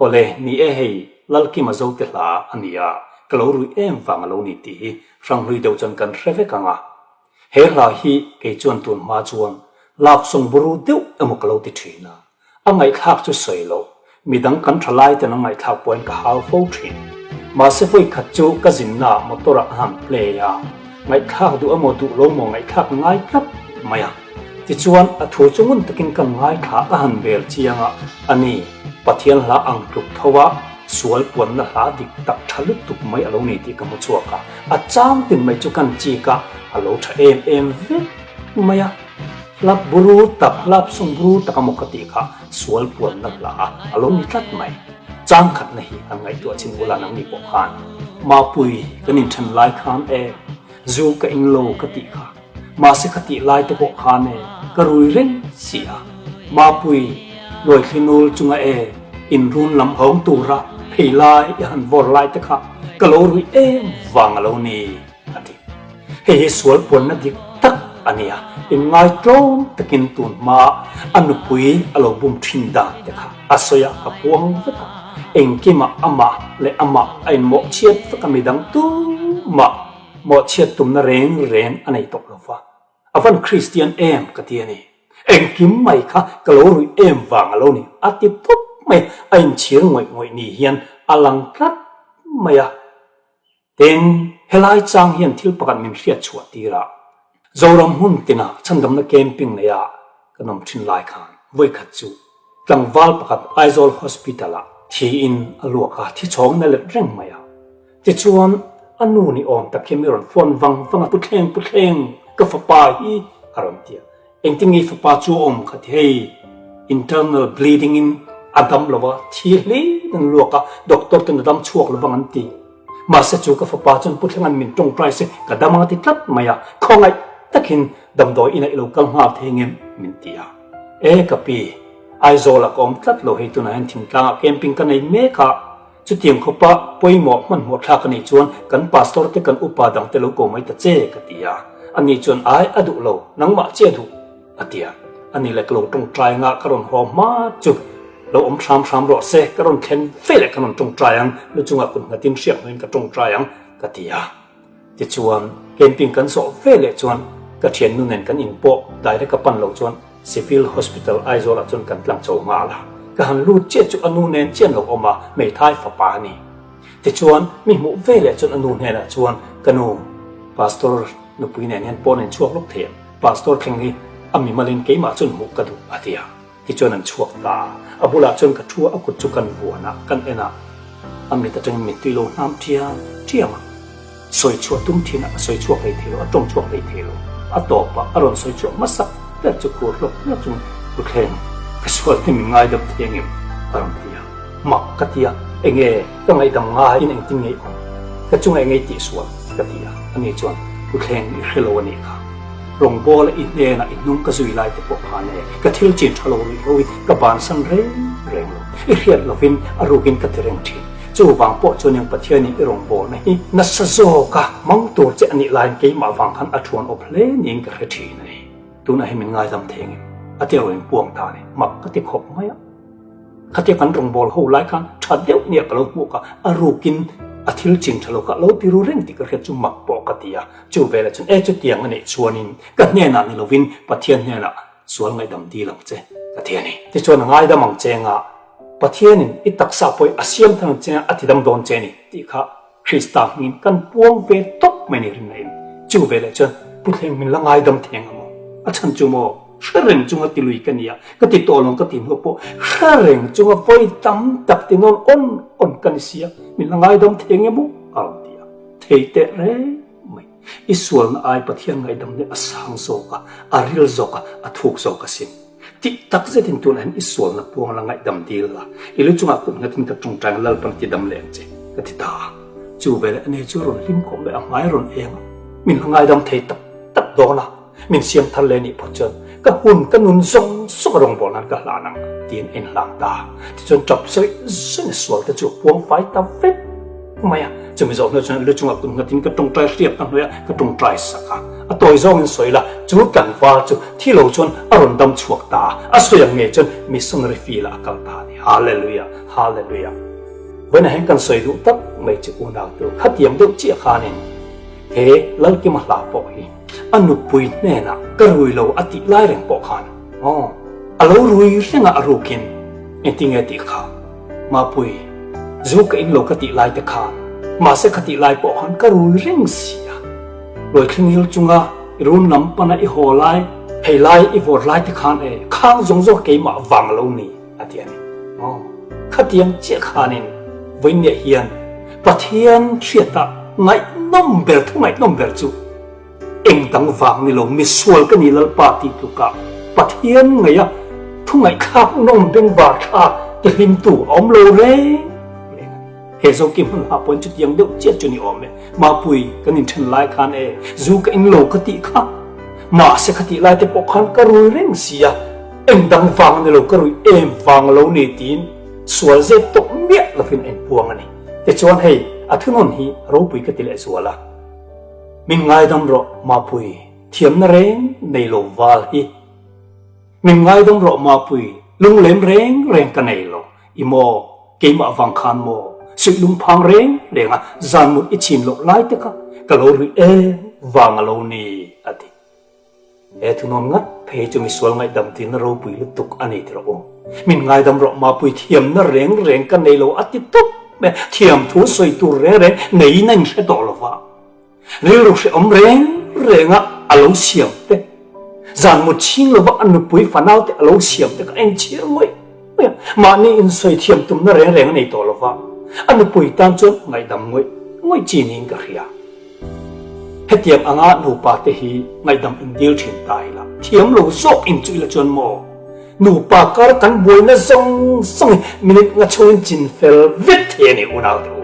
Awle, ni e hei, Lalkima Zote hla a ni a, ka lo rui em vang a lo ni tih hi hranghlui deuh chuan kan hre vek ang a. He hla hi kei chuan tun hma chuan lap sawng buru deuh emaw ka lo ti thin a. A ngaihthlak chu sawi loh, midang kan tha lai ten an ngaihthlak pawhin ka hau fo thin. Mahse vawi khat chu ka zinna ah motor ah a han play a, ngaihthlak duh emaw duh lo maw ngaihthlak ngai tlat mai a. Tichuan a thu chu ngun takin ka ngaithla a han bel chiang a, a ni, Pathian hla ang tluk tho a, sual puanna hla dik tak tha lutuk mai a lo ni tih ka hmu chhuak a, a chang tin mai chu kan chik a, a lo tha em em vek mai a. Hlap buru tak, hlap sung buru tak emaw ka tih kha sual puanna hla a a lo ni tlat mai. Chang khatna hi han ngaihtuah chin ula nangni pawh khan Mapui kan inthen lai khan e, zu ka in lo ka tih kha, mahse ka tih lai te pawh khan e, ka rui reng si a. Mapui, Luaithlinul chunga e, inrun lam hawng tura phei lai i han vawr lai te kha ka lo rui em vang a lo ni. A ti. Hei hi sual puanna dik tak a ni a, inngaitlawm takin tun hma a nupui a lo bum thin dan te kha a sawi a, a puang vek a. Engkimah amah leh amah a inmawhchhiat vek a, midang tumah mawhchhiat tumna reng reng a nei tawh lo va. A van Kristian em ka ti a ni. Engkim mai kha ka lo ruih em vang a lo ni, a ti tawp mai a, a inchhir ngawih ngawih ni hian a lang tlat mai a. Tin, helai chang hian thil pakhat min hriat chhuah tir a, Zoram hmun tina chhandamna camping neia kan awm thin lai khan vawikhat chu tlangval pakhat Aizawl Hospital ah thiin a luak a, thi chhawng na let reng mai a. Tichuan, a nu ni awm tak hi mi rawn phone vang vang a, Pu Thleng, Pu Thleng, ka fapa hi a rawn ti a. Engtin nge fapa chu a awm kha ti hei internal bleeding in a dam lo a, thi hle an luak a, doctor ten a dam chhuak lovang an ti. Mahse chu ka fapa chuan Pu Thlenga'n min tawngtai se ka dam ang a ti tlat mai a, khawngaih takin damdawi inah i lo kal nghal thei ngem min ti a. E ka pi, Aizawl ah ka awm tlat lo hei tunah hian thingtlang ah camping ka nei mek a, Chutiang khawpa pawimawh hmanhmawh thlak a nih chuan kan pastor te kan upa dang te lo ko mai ta che ka ti a. Ani chuan ai a duh lo, nangmah che a duh a ti a. Ani leh ka lo tawngtai anga ka rawn haw hma chu lo awm hram hram rawh se, ka rawn thlen ve leh ka rawn tawngtai ang, lu chungah kut nghatin hriak hnuaiin ka tawngtai ang ka ti a. Tichuan, camping kan zawh ve leh chuan ka thiannu nen kan inpawh direct a pan loh chuan Civil Hospital Aizawl ah chuan kan tlang chho nghal a. Ka han lut chiah chu a nu nen chian lo awm a, hmeithai fapa a ni. Tichuan, mi hmuh ve leh chuan a nu hnenah chuan, Ka nu, Pastor nupui nen hian pawn in chhuak lawk thei ang. Pastor thleng hi a mimalin keimah chuan hmuh ka duh, a ti a. Tichuan an chhuak ta a, a bulah chuan ka thu a, a kut chu kan vuan a, kan en a, a mit atangin mittui lo hnam ṭiam ṭiam a, sawi chhuah tum thin a, a sawi chhuak hlei thei lo, a tawng chhuak hlei thei lo, a tawp a, a rawn sawi chhuah hmasa ber chu khur hlawk hlawk chungin, Pu Thleng, ka sual hi min ngaidam thei angem? a rawn ti a, mak ka ti a, enge ka ngaihdam ngaiin engtin nge i awm? Ka chungah enge i tihsual? ka ti a, ani chuan, Pu Thleng, i hre lo a nih kha. Rawngbawla i hnenah i hnung ka zui lai te pawh khan e, ka thil chin tha lo rih loin ka bansan reng reng lo. I hriat lovin a rukin ka ti reng thin. Chuvang pawh chuan eng Pathianin i rawngbawlna hi nasa zawka hmang tur che a nih laiin keimah vang khan a thuan awp hle niin ka hre thin a ni. Tunah hi min ngaidam thei angem? A ti a rawn inpuang ta a ni. Mak ka ti khawp mai a. Khatia kan rawngbâwl ho lai khan ṭha deuh nia ka lo hmuh kha a rûkin a thil chin ṭha lo kha a lo ti ru reng tih ka hriat chu mak pawh ka ti a. Chu velah chuan e chutiang a neih chuanin ka hnenah ni lovin Pathian hnenah sual ngaihdam dil ang che ka ti a ni. Tichuan a ngaidam ang che anga Pathianin i taksa pawhin a siam thang ang che a ti dam dawn che a ni tih kha Krista hmingin kan puang ve tawp mai ni rinna in. Chu veleh chuan Pu Thleng min la ngaidam thei ang amaw? A chhan chu maw? Hre reng chunga ti lui ka nia, ka ti tawh lo ka ti hnu pawh hre reng chunga vawi tam tak ti nawn awn awn ka ni sia, min la ngaidam thei ang emaw? A rawn ti a. Thei teh reng mai. I sualna ai Pathian ngaihdam nih a sang zawk a, a ril zawk a, a thuk zawk asin. Tih tak zetin tunah hian i sualna puang la ngaihdam dil la, i lu chungah kut nghatin ka tawngtai ang Lalpan ti dam leh ang che, ka ti ta a. Chu veleh ane chu a rawn hlim khawp mai, a hmai a rawn eng a, min la ngaidam thei tak tak dawn a, min siam thar leh nih phawt chuan ka hun ka nun zawng zawng a rawngbâwl nan ka hlan ang tiin a inhlang ta. Tichuan ṭap zawih zawih sual te chu a puang fai ta vek mai a. Chumi zawh hnuah chuan lu chungah kut nghatin ka tawngtai hriak ka hnuai a, ka tawngtai sak a. A tawi zawngin sawi la, chu tlangval chu thi lo chuan a rawn dam chhuak ta a, a sawi ang ngei chuan missionary field ah a kal ta a ni. Hallelujah! Hallelujah! Vawiinah hian kan sawi duh tak mai chu unau tu khatiang deuh chiah khanin he Lalkima hla pawh hi a nupui hnenah ka rui lo a tih lai reng pawh khan aw a lo rui reng a a rukin engtinge tih kha Mapui zu ka in lo ka tih lai te khan mahse kha tih lai pawh khan ka rui reng si a Lawithlingil chunga i run lam pana i haw lai hei lai i vawt lai te khan e khang zawng zawng keimah vang lo ni. A ti a ni. Aw, khatiang chiah khanin vawiinniah hian Pathian hriata ngaihnawm ber, thu ngaihnawm ber chu eng dang vang ni lo, misual ka ni Lalpa tih tlukah Pathian ngaih a thu ngaihthlak nawm bengvar thlak tihlimtu a awm lo reng reng a ni. He Zoki hmun hah pawhin chutiang deuh chiah chu ni awm e. Mapui, kan inthen lai khan e, zu ka in lo ka tih kha. Mahse kha tih lai te pawh khan ka rui reng si a, eng dang vang a ni lo, ka rui em vang lo ni tiin sual zet tawh miah lovin a inpuang a ni. Tichuan hei, a thunawn hi ropui ka ti leh zual a. Min ngaidam rawh Mapui, thiamna reng nei lo val hi. Min ngaidam rawh Mapui, lunglem reng reng ka nei lo. I maw? Keimah vang khan maw? Suih lungphang reng reng a zan mut i chin loh lai te kha ka lo ruih em vang a lo ni, a ti. He thunawn ngat phei chu misual ngaihdam tirna ropui lutuk a ni tirh u. Min ngaidam rawh Mapui thiamna reng reng ka nei lo a ti tawp mai a, thiam thu sawi tur reng reng neiin a inhre tawh lo va. Rilru hrehawm reng renga a lo siam te, zan mut chhing lova a nupui fanau te a lo siam te kha a inchhir ngawih ngawih a, mahni insawi thiam tumna reng reng a nei tawh lova, a nupui tan chuan ngaihdam ngawih ngawih chi niin ka hria. Hetiang anga nupa te hi ngaihdam indil thin ta ila, thiam lo zawk in chu ila chuan maw? Nupa kar kan buaina zawng zawng hi minute nga chhungin chin fel vek thei a ni unau te u.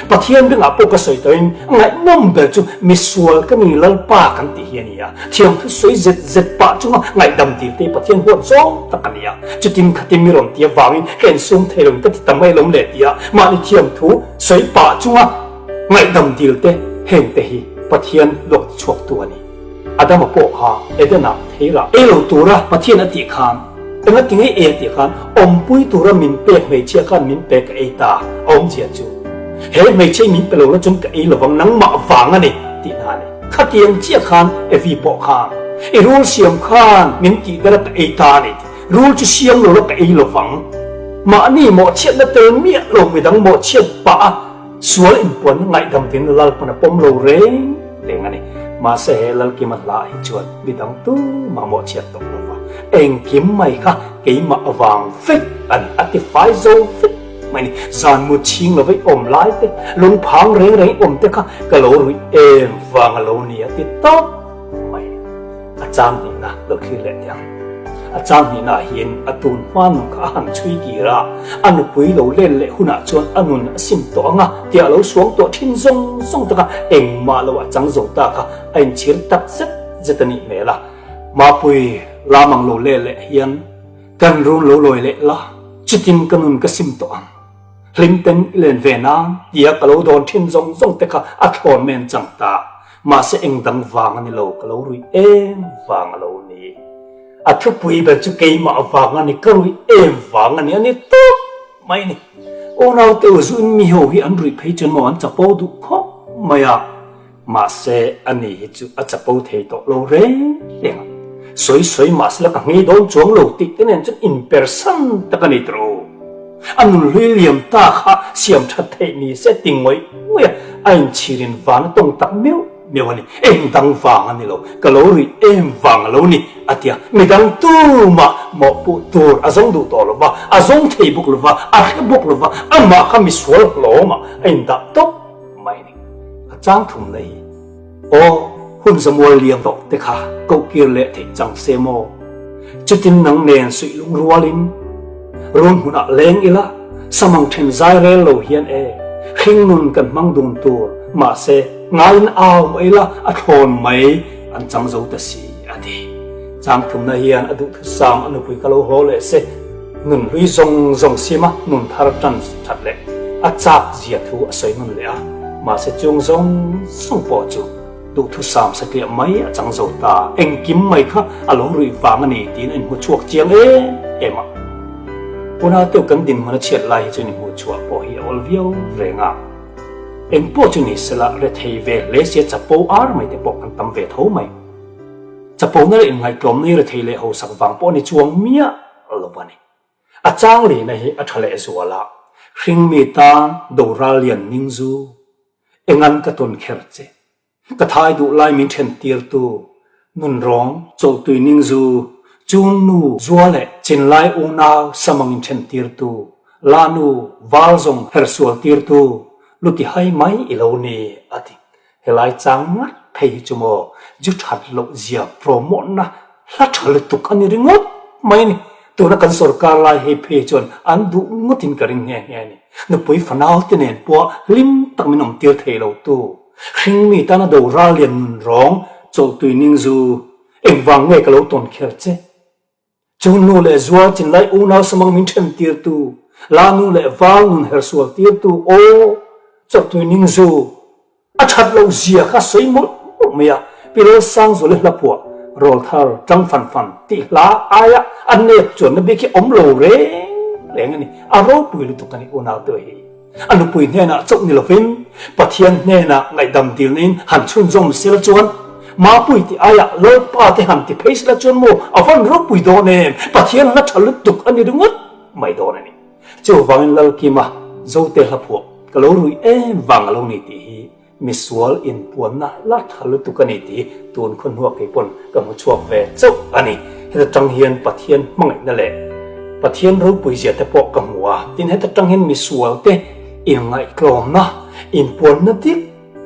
Pathian bengah pawh ka sawi tawhin ngaihnawm ber chu misual ka ni Lalpa kan tih hi a ni a. Thiamthu sawi zet zet pah chunga ngaihdam dil te hi Pathian huat zawng tak a ni a. Chutin khatin mi rawn ti avangin ka insum thei lo in ka ti ta mai lawm le tia mahni thiamthu sawi pah chunga ngaihdam dil te heng te hi Pathian luak tichhuaktu a ni. Adama pawh kha Eden-ah theirah ei lo tura Pathian a tih khan, enga ti ngei ei a tih khan, awmpui tura min pek hmeichhia khan min pe ka ei ta, a awmzia chu he hmeichhia i min pe lo la chuan ka ei lovang nangmah vang a ni tih hna a ni. Khatiang chiah khan Evi pawh khan i rul siam khan min tih ber a ka ei ta a ni tih, rul chu siam lo la ka ei lovang, mahni mawhchhiatna tel miah lo midang mawhchhiat pah a, Sual inpuanna ngaihdam ding Lalpan a pawm lo reng reng a ni. Mahse he Lalkima hla hi chuan midang tumah mawhchhiat tawh lo va, engkim mai kha keimah avang vek a ni, a ti fai zo vek mai a ni. Zan mu chhing lova i awm lai te, lungphang reng reng i awm te kha ka lo ruih em vang a lo ni a ti tawp mai a ni. A chang hnihna lo thlir leh teh ang. A chang hnihnaah hian a tun hma nun kha a han chhui kir a, a nupui lo len leh hunah chuan a nun a sim tawh ang a tia a lo suang tawh thin zawng zawng tak a, engmah lo a chang zo ta kha a inchhir tak zet zet a nih hmel a. Mapui lam ang lo leh leh hian kan run lo lawi leh la, chutin ka nun ka sim tawh ang. Hlim ten i len ve nan tia ka lo dawn thin zawng zawng te kha a thlawn men chang ta. Mahse eng dang vang a ni lo, ka lo ruih em vang a lo ni. A thupui ber chu keimah vang a ni, ka ruih em vang a ni, a ni tawp mai a ni. Unaute u zuin mi ho hi an ruih phei chuan maw an chapo duh khawp mai a, mahse a ni hi chu a chapo thei tawh lo reng reng a. Sawi sawi mahse la ka nghei dawn chuang lo tih te nen chuan inpersan tak a ni tawh u. A nunhlui liam ta kha siam that theih ni se ti ngawih ngawih a, a inchhirin van a tawng tak meuh meuh a ni. Eng dang vang a ni lo, ka lo ruih em vang a lo ni, a ti a. Midang tumah mawhpuh tur a zawng duh tawh lo va, a zawng thei bawk lo va, a hre bawk lo va, amah kha misual hlawmah a indah tawp mai a ni. A chang thum na hi. Aw, hun zamual liam tawh te kha koh kir leh theih chang se maw? Chutin nang nen suih lung rualin run hmunah leng ila, samang then zai rel lo hian e, hring nun kan hmang dun tur, mahse, ngaiin au mah ila a thlawn mai an chang zo ta si, a ti. Chang thumna hian a duhthusam a nupui ka lo haw leh se, nun hlui zawng zawng sima nun thar tan that leh a chak zia thu a sawi nawn leh a, mahse chung zawng zawng pawh chu. Duhthusam satliah mai a chang zo ta. Engkim mai kha a lo ruih vang a ni tiin a inhmu chhuak chiang em em a. Unau teuh kan dinhmun a chhiat lai hi chuan inhmuh chhuah pawh hi a awl viau reng a. Eng pawh chu ni sela rethei ve hle sia chapo ar mai te pawh kan tam ve tho mai. Chapona leh inngaihtlawmna hi rethei leh hausak vang pawh a ni chuang miah lo a ni. A chang lehna hi a tha lehzual a, hringmi tan doral lian ning zu, engan ka tawn kher che. Ka thai duh lai min then tirtu, nunrawng chawlhtui ning zu, chun nu zua leh chinlai unau samang in then tirtu, la nu val zawng hersual tirtu, luti hai mai i lo ni, a ti. Helai chang ngat phei hi chu maw ju that loh zia promote na hla tha lutuk a ni ringawt mai a ni. Tuna kan sorkar lai hei phei chuan an duh ngawt in ka ring nghe nghe a ni. Nupui fanau te nen pawh hlim tak min awm tir thei lo tu. Hringmi tana do ral lian nun rawng chawlhtui ning zu engvang nge ka lo tawn kher che. Chu nu leh zual chinlai unau samang min then tirtu, la nu leh val nun hersual tirtu aw chawhtui ning zu a that loh zia kha sawi mawlh mawlh mai a, Pi Lalsangzuali hla phuah Rawlthar tang fan fan tih hla aia a nep chuanna bik hi awm lo reng reng a ni, a ropui lutuk a ni unau te hi. A nupui hnenah chauh ni lovin Pathian hnenah ngaihdam dilna in han chhunzawm sela chuan Mapui tih aiah Lalpa te han ti phei sela chuan maw a van ropui dawn em? Pathian hla tha lutuk a ni ringawt mai dawn a ni. Chuvangin Lalkima Zote hla phuah ka lo rui em vang a lo ni tih hi Misual inpuanna la tha lutuk a ni tih tun khaw hnuah kei pawn ka hmu chhuak ve chauh a ni. Heta tang hian Pathian hmangaihna leh Pathian ropui zia te pawh ka hmu a, tin heta tang hian misual te inngaihtlawmna, inpuanna dik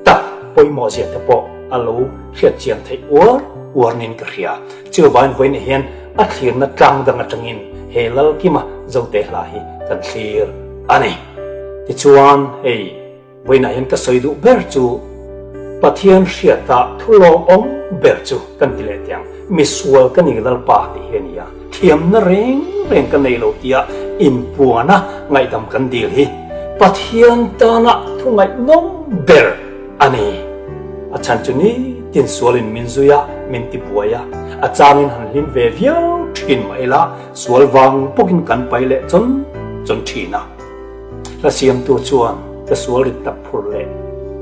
tak pawimawh zia te pawh a lo hriat chian theih uar uar niin ka hria. Chuvangin vawiinah hian a thlirna tlang dang atangin he Lalkima Zote hla hi kan thlir a ni. Tichuan hei. Vawiinah hian ka sawi duh ber chu Pathian hriata thu lawmawm ber chu kan ti leh teh ang. Misual ka ni Lalpa tih hi a ni a, thiamna reng reng ka nei lo tia inpuana ngaihdam kan dil hi Pathian tana thu ngaihnawm ber a ni. A chhan chu nitin sualin min zui a, min ti buai a, a changin han hlim ve viau thin mah ila sual vang bawkin kan pai leh chawn chawn thin a. Hla siamtu chuan ka sual rit tak phur leh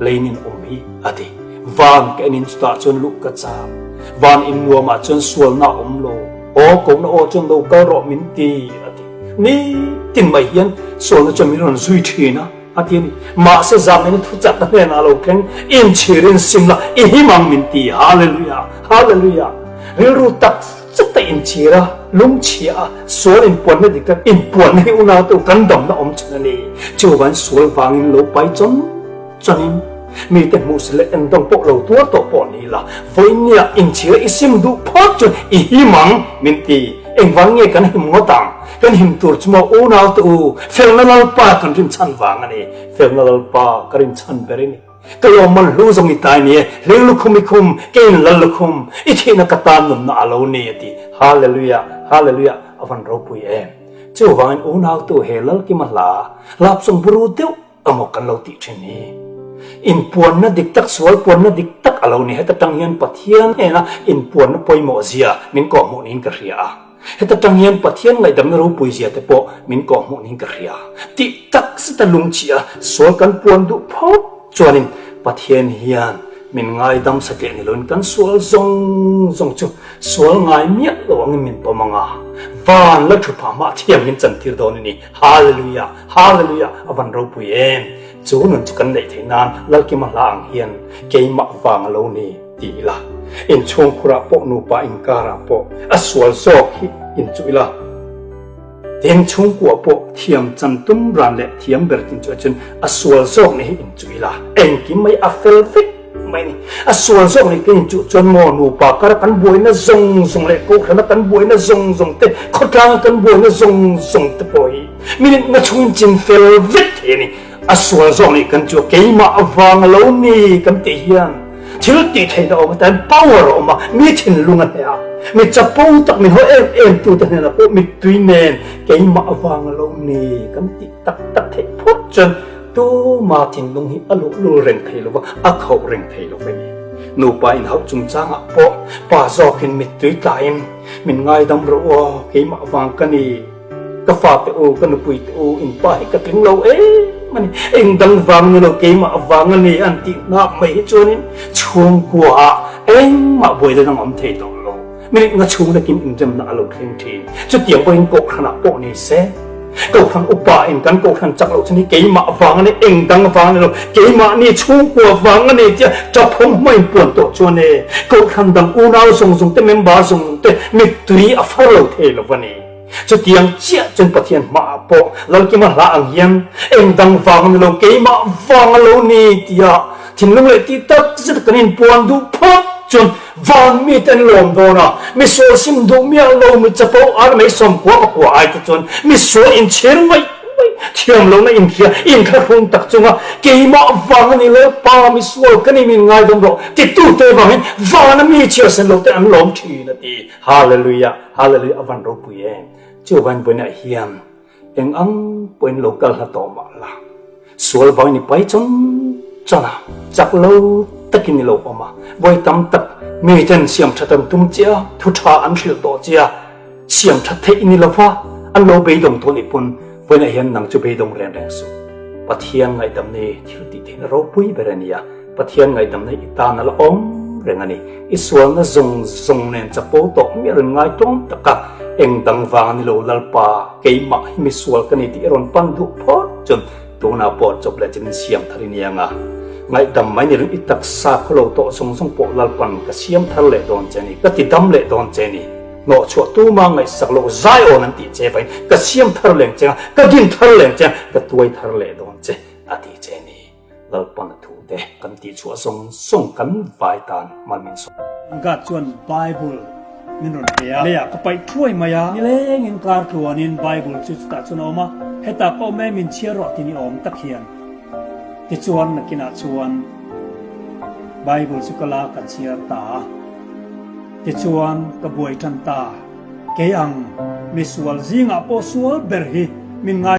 lein in awm hi a ti. Van ka en in chutah chuan luh ka chak. Van in nuamah chuan sualna a awm lo. Aw kohna aw chuan lo kal rawh min ti a ti. Nitin mai hian sualna chuan min rawn zui thin a a ti a ni. Mahse zangin thuchak ka hnenah lo thleng inchhir in sim la i him ang min ti. Hallelujah! Hallelujah! Rilru tak Chata inchhir a, lungchhia a, sual inpuanna dik tak inpuanna hi unau te u kan damna awm chhan a ni. Chuvan sual vangin lo pai chawn chawnin mite hmuh si leh endawng pawh lo tuar tawh pawh ni la, vawinia inchhir a i sim duh phawt chuan i him ang min ti. Engvang nge kan him ngawt ang? Kan him tur chu maw unau te u, felna Lalpa kan rinchhan vang a ni. Felna Lalpa ka rinchhan ber i ni. Ka lawmman hlu zawng i tai ni e, hling lukhum i khum, keiin lal lukhum, i thihna ka tan nunna a lo ni a ti. Hallelujah, Hallelujah, a van ropui em. Chuvangin unautu he Lalkima hla, lapsawng buru deuh emaw kan lo tih thin hi. Inpuanna dik tak, sual puanna dik tak a lo ni. Heta tang hian Pathian hnena inpuanna pawimawh zia min kawhhmuh niin ka hria a. Heta tang hian Pathian ngaihdamna ropui zia te pawh min kawhhmuh niin ka hria. Tih tak zeta lungchih a sual kan puan duh phawt chuanin Pathian hian min ngaidam satliah ni loin kan sual zawng zawng chu sual ngai miah lo angin min pawm ang a, van la thu phah hmah thiam min chantir dawn a ni. Hallelujah! Hallelujah! A van ropui em! Chu nun chu kan neih theih nan Lalkima hla ang hian keimah vang a lo ni. Ti ila, inchhungkhurah pawh nupa inkarah pawh a sual zawk hi inchuh ila. Tin, chhungkua pawh thiam chan tum ran leh thiam ber tin chuah chuan a sual zawk nih hi inchuh ila. Engkim mai a fel vek mai ni. A sual zawk nih kan inchuh chuan maw nupa kara kan buaina zawng zawng leh kohhrana kan buaina zawng zawng te, khawtlanga kan buaina zawng zawng te pawh hi minute nga chhungin chin fel vek thei a ni. A sual zawk nih kan chu keimah avang a lo ni kan tih hian thil tih theihna a awm atan power a awm a, mi thinlung a hneh a, mi chapo tak min haw em em tute hnenah pawh mittui nen keimah avang a lo ni kan tih tak tak theih phawt chuan tuma thinlung hi a luhlul reng thei lo va, a khauh reng thei lo ve ni. Nupa inhauh chungchangah pawh pa zawkin mittui tlaiin min ngaidam rawh u aw, keimah vang ka ni. Ka fate u, ka nupui te u, in pa hi ka tling lo em a ni, eng dang vang ni lo keimah vang a ni an tih nghak mai hi chuanin chhungkua ah engmah buai dan ang awm thei tawh lo. Minute nga chhung lekin inremna a lo thleng thin. Chutiang pawhin kohhran ah pawh ni se. Kohhran upa in kan kohhran chak loh chu ni keimah vang a ni, eng dang vang a ni lo, keimahni chhungkua vang a ni tia chaphawm hma in puan tawh chuan e kohhran dang unau zawng zawng te member zawng zawng te mittui a far lo thei lo a ni. Chutiang chiah chuan Pathian hmaah pawh Lalkima hla ang hian eng dang vang a ni lo, keimah vang a lo ni tia thinlung leh tih tak zet kan inpuan duh phawt chuan van mite an lawm dawn a, misual sim duh miah lo mi chapo ar mei sawmkua pakua ai te chuan misual inchhir ngaih ngaih thiam lohna inhria inthlahrung tak chunga keimah vang a ni lo, pa misual ka ni min ngaidawm rawh titute vangin vana mi chhiarsen lote an lawm thin a ti. Hallelujah! Hallelujah a van ropui em! Chu van vawiinah hian eng ang pawhin lo kal hla tawh mah la, sual vangin i pai chawn chawn a, chak lo takin i lo awm a, vawi tam tak miten siam that an tum che a, thu tha an hrilh tawh che a, siam that theih i ni lo va, an lo beidawng tawh nih pawn vawiinah hian nang chu beidawng reng reng suh. Pathian ngaihdamna hi thil tih theihna ropui ber a ni a. Pathian ngaihdamna i tan a la awm reng a ni. I sualna zawng zawng nen chapo tawh miah rawn ngai tlawm tak a, eng dang vang a ni lo Lalpa, keimah hi misual ka ni tih i rawn pan duh phawt chuan tunah pawh chawp leh chin in siam thar i ni ang a. Ngaihdam mai ni reng i taksa khaw lo tawh zawng zawng pawh Lalpan ka siam thar leh dawn che a ni, ka ti dam leh dawn che a ni. Hnawhchhuah tuma ngaihsak loh zaiawn an tih che vain ka siam thar leng che a, ka din thar leng che a, ka tuai thar leh dawn che a ti che a ni. Lalpan a thu te kan tih chhuah zawng zawng kan vai tan mal min sawm. God chuan Bible min rawn pe a, leiah ka paih thuai mai a, nilengin kar tluanin Bible chu chutah chuan a awm a, hetah ka awm e min chhiar rawh tih ni awm tak hian. Tichuan nakinah chuan Bible chu ka la ka chhiar ta a, tichuan ka buai tan ta, kei ang misual zingah pawh sual ber hi min ngai.